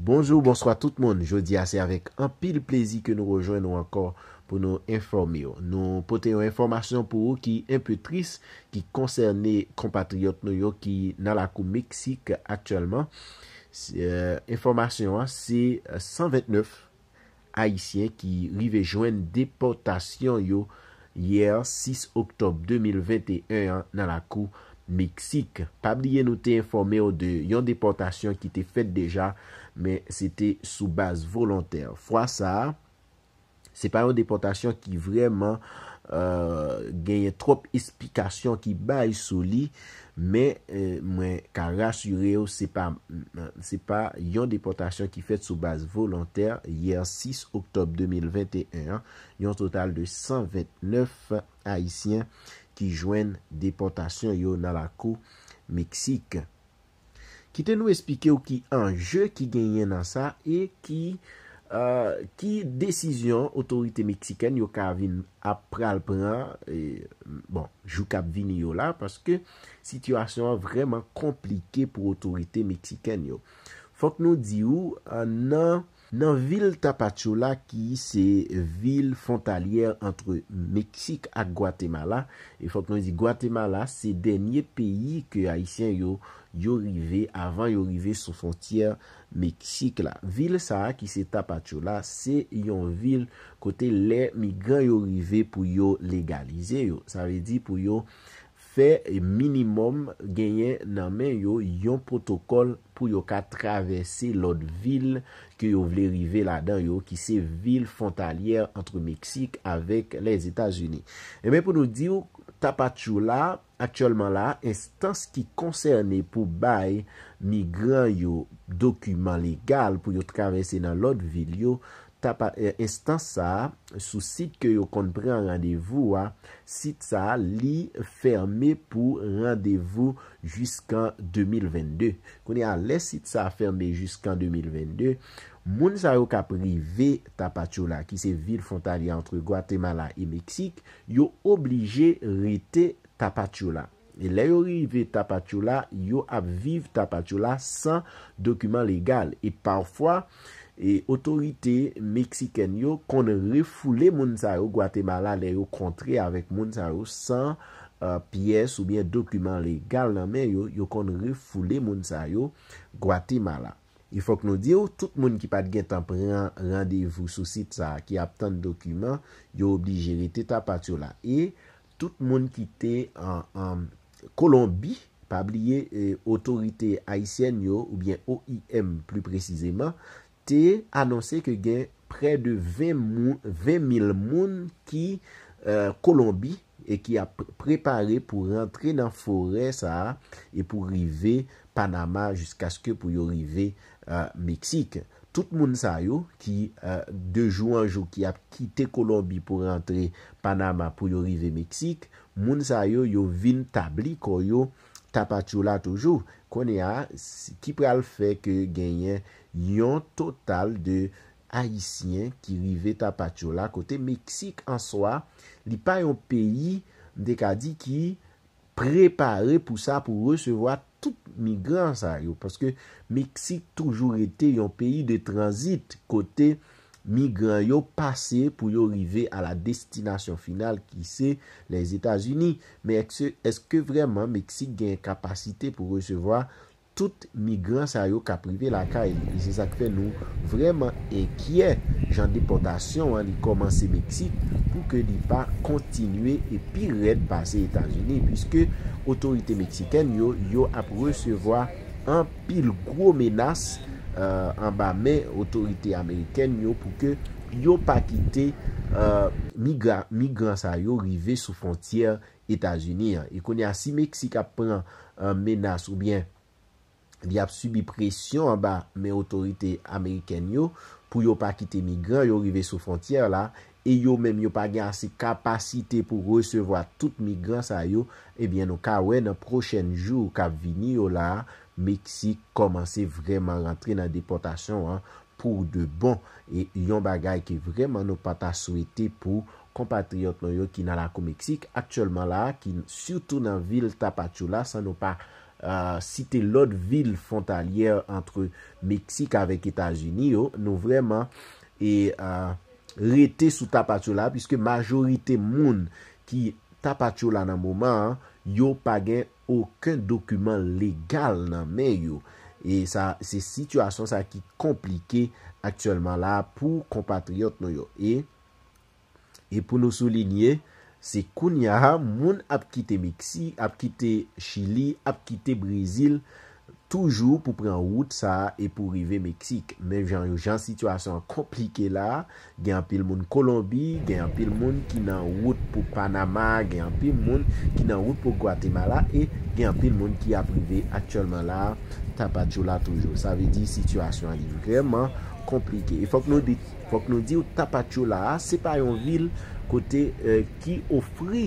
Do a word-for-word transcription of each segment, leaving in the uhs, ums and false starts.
Bonjou, bonswa tout moun. Jodi a se avèk anpil plezi ke nou rejwenn ou ankò pou nou enfòme w. Nou pote yon enfòmasyon pou ou ki enpe tris, ki konsène konpatriyòt nou yo ki nan lakou Meksik aktyèlman. Se, euh, enfòmasyon an, se, euh, san vennèf Ayisyen ki rive jwenn depòtasyon yo yè sis oktòb de mil venteyen an nan lakou Meksik. Pa bliye nou te enfòme w de yon depòtasyon ki te fèt deja, men se te sou baz volontè. Fwa sa a, se pa yon depòtasyon ki vrèman, euh, genyen twòp esplikasyon ki bay sou li, men, euh, mwen ka rasire w, se pa, se pa yon depòtasyon ki fèt sou baz volontè. Yè sis oktòb de mil venteyen an, yon total de san vennèf Ayisyen ki jwenn depòtasyon yo nan lakou Meksik. Kite nou esplike w ki anje ki genyen nan sa e ki, euh, ki desizyon otorite meksikèn yo ka vin ap pral pran, e, bon, jou k ap vini yo la, paske sitiyasyon an vrèman konplike pou otorite meksikèn yo. Fòk nou di w, euh, nan, nan vil Tapachula, ki se vil fwontalyè ant Meksik ak Gwatemala, e fòk nou di Gwatemala se dènye peyi ke Ayisyen yo, yo rive, avan yo rive sou fwontyè Meksik la. Vil sa a ki se Tapachula, se yon vil kote lè migran yo rive pou yo legalize yo. Sa vle di pou yo fè minimòm genyen nan men yo yon pwotokòl pou yo ka travèse lòt vil ke yo vle rive ladan yo, ki se vil fwontalyè ant Meksik avèk Lèzetazini. Ebyen, pou nou di w, Tapachula, aktyèlman la, enstans ki konsène pou bay migran yo dokiman legal pou yo travèse nan lòt vil yo, tapa, eh, enstans sa a, sou sit ke yo konn pran randevou a, sit sa a, li fèmen pou randevou jiskan de mil vennde. Kounye a, lè sit sa a fèmen jiskan de mil vennde, moun sa yo k ap rive Tapachula, ki se vil fwontalyè ant Gwatemala e Meksik, yo oblije rete Tapachula. E lè yo rive Tapachula, yo ap viv Tapachula san dokiman legal. E pafwa, e otorite meksikèn yo konn refoule moun sa yo Gwatemala lè yo kontre avèk moun sa yo san, euh, pyès oubyen dokiman legal nan men yo, yo konn refoule moun sa yo Gwatemala. E fòk nou di w, tout moun ki pa t gentan pran randevou sou sit sa a, ki ap tann dokiman, yo oblije rete Tapachula. E tout moun ki te an, an Kolonbi, pa bliye, eh, otorite ayisyèn yo, oubyen O I M pli presizeman, te anonse ke gen prè de ven mou-, ven mil moun ki, eh, Kolonbi e ki ap prepare pou rantre nan forè sa a e pou rive Panama jiskaske pou yo rive, eh, Meksik. Tout moun sa yo ki, eh, de jou an jou ki ap kite Kolonbi pou rantre Panama pou yo rive Meksik, moun sa yo, yo vin tabli kò yo Tapachula toujou. Kounye a, s-, ki pral fè ke genyen yon total de Ayisyen ki rive Tapachula, kote Meksik an swa, li pa yon peyi, m te ka di, ki prepare pou sa, pou resevwa tout migran sa yo, paske Meksik toujou rete yon peyi de tranzit, kote migran yo pase pou yo rive a la destinasyon final ki se Lèzetazini. Men èske, èske vrèman Meksik gen kapasite pou resevwa tout migran sa yo k ap rive lakay li? E se sa k fè nou vrèman enkyè jan depòtasyon an li kòmanse Meksik pou ke li pa kontinye e pi rèd pase Etazini, piske otorite meksikèn yo, yo ap resevwa anpil gwo menas, eh, anba men otorite amerikèn yo pou ke yo pa kite, eh, migra-, migran sa yo rive sou fwontyè Etazini an. E kounye a, si Meksik ap pran, eh, menas oubyen li ap sibi presyon anba men otorite amerikèn yo pou yo pa kite migran yo rive sou fwontyè la, e yo menm yo pa gen ase kapasite pou resevwa tout migran sa yo, ebyen nou ka wè nan pwochèn jou k ap vini yo la, Meksik kòmanse vrèman rantre nan depòtasyon an pou de bon. E yon bagay ke vrèman nou pa ta swete pou konpatriyòt nou yo ki nan lakou Meksik aktyèlman la, ki sitou nan vil Tapachula, san nou pa site lòt vil fwontalyè ant Meksik avèk Etazini yo, nou vrèman e rete sou Tapachula, piske majorite moun ki Tapachula nan moman an, yo pa gen okenn dokiman legal nan men yo. E sa, se sitiyasyon sa ki konplike aktyèlman la pou konpatriyòt nou yo. E, e pou nou soulinye, se kounye a moun ap kite Meksik, ap kite Chili, ap kite Brezil, toujou pou pran wout sa a e pou rive Meksik. Men jan, jan sitiyasyon an konplike la, gen anpil moun Kolonbi, gen anpil moun ki nan wout pou Panama, gen anpil moun ki nan wout pou Gwatemala e gen anpil moun ki ap rive aktyèlman la, Tapachula toujou. Sa vle di sitiyasyon an li vrèman konplike. E fòk nou di, fòk nou di w Tapachula a, se pa yon vil kote eh, ki ofri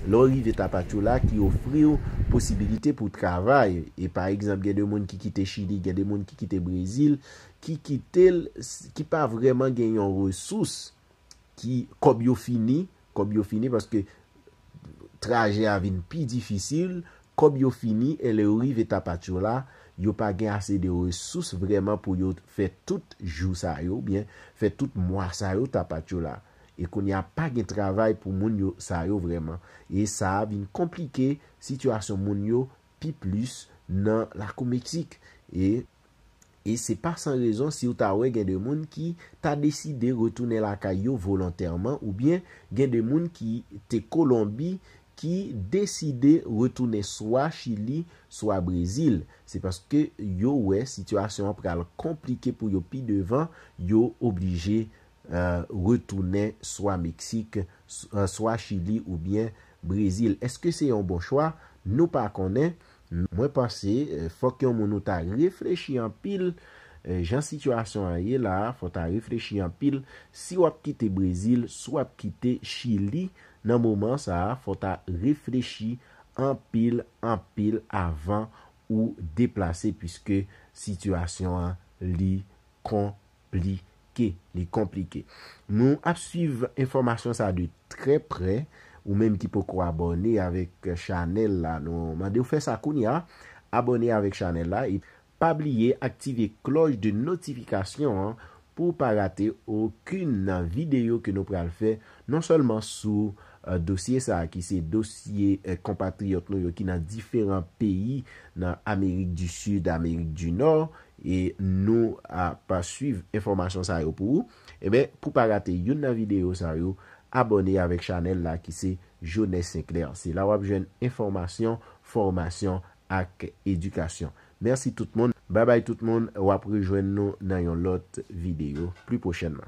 lè w rive Tapachula ki ofri w posibilite pou travay. E pa egzanp, gen de moun ki kite Chili, gen de moun ki kite Brezil, ki kite l, ki pa vrèman gen yon resous, ki kòb yo fini, kòb yo fini paske trajè a vin pi difisil, kòb yo fini, e lè yo rive Tapachula, yo pa gen ase de resous vrèman pou yo fè tout jou sa yo, oubyen fè tout mwa sa yo Tapachula. E kounye a pa gen travay pou moun yo sa yo vrèman. E sa a vin konplike sitiyasyon moun yo pi plis nan lakou Meksik. E, e se pa san rezon si w ta wè gen de moun ki ta deside retounen lakay yo volontèman, oubyen gen de moun ki te Kolonbi ki deside retounen swa Chili, swa Brezil. Se paske yo wè sitiyasyon an pral konplike pou yo pi devan, yo oblije eh, retounen swa Meksik, s- eh, swa Chili oubyen Brezil. Èske se yon bon chwa? Nou pa konnen. Mwen panse eh, fòk yon moun ou ta reflechi anpil eh, jan sitiyasyon an ye la, fò ta reflechi anpil. Si w ap kite Brezil, si w ap kite Chili, nan moman sa a, fò ta reflechi anpil, anpil avan ou deplase, piske sitiyasyon an li konplike. Li konplike. Nou ap swiv enfòmasyon sa de trè prè. Ou menm ki poko abòne avèk chanèl la, nou mande w fè sa kounye a. Abòne avèk chanèl la e pa bliye aktive klòch de notifikasyon an pou w pa rate okenn nan videyo ke nou pral fè, non sèlman sou eh, dosye sa a ki se dosye eh, konpatriyòt nou yo ki nan diferan peyi nan Amerik di Sid, Amerik di Nò, e nou ap swiv enfòmasyon sa yo pou ou. Ebyen, pou pa rate youn nan videyo sa yo, abòne avèk chanèl la ki se Jones Sinclair. Se la w ap jwenn enfòmasyon, fòmasyon ak edikasyon. Mèsi tout moun. Babay tout moun. W ap rejwenn nou nan yon lòt videyo pli pwochènman.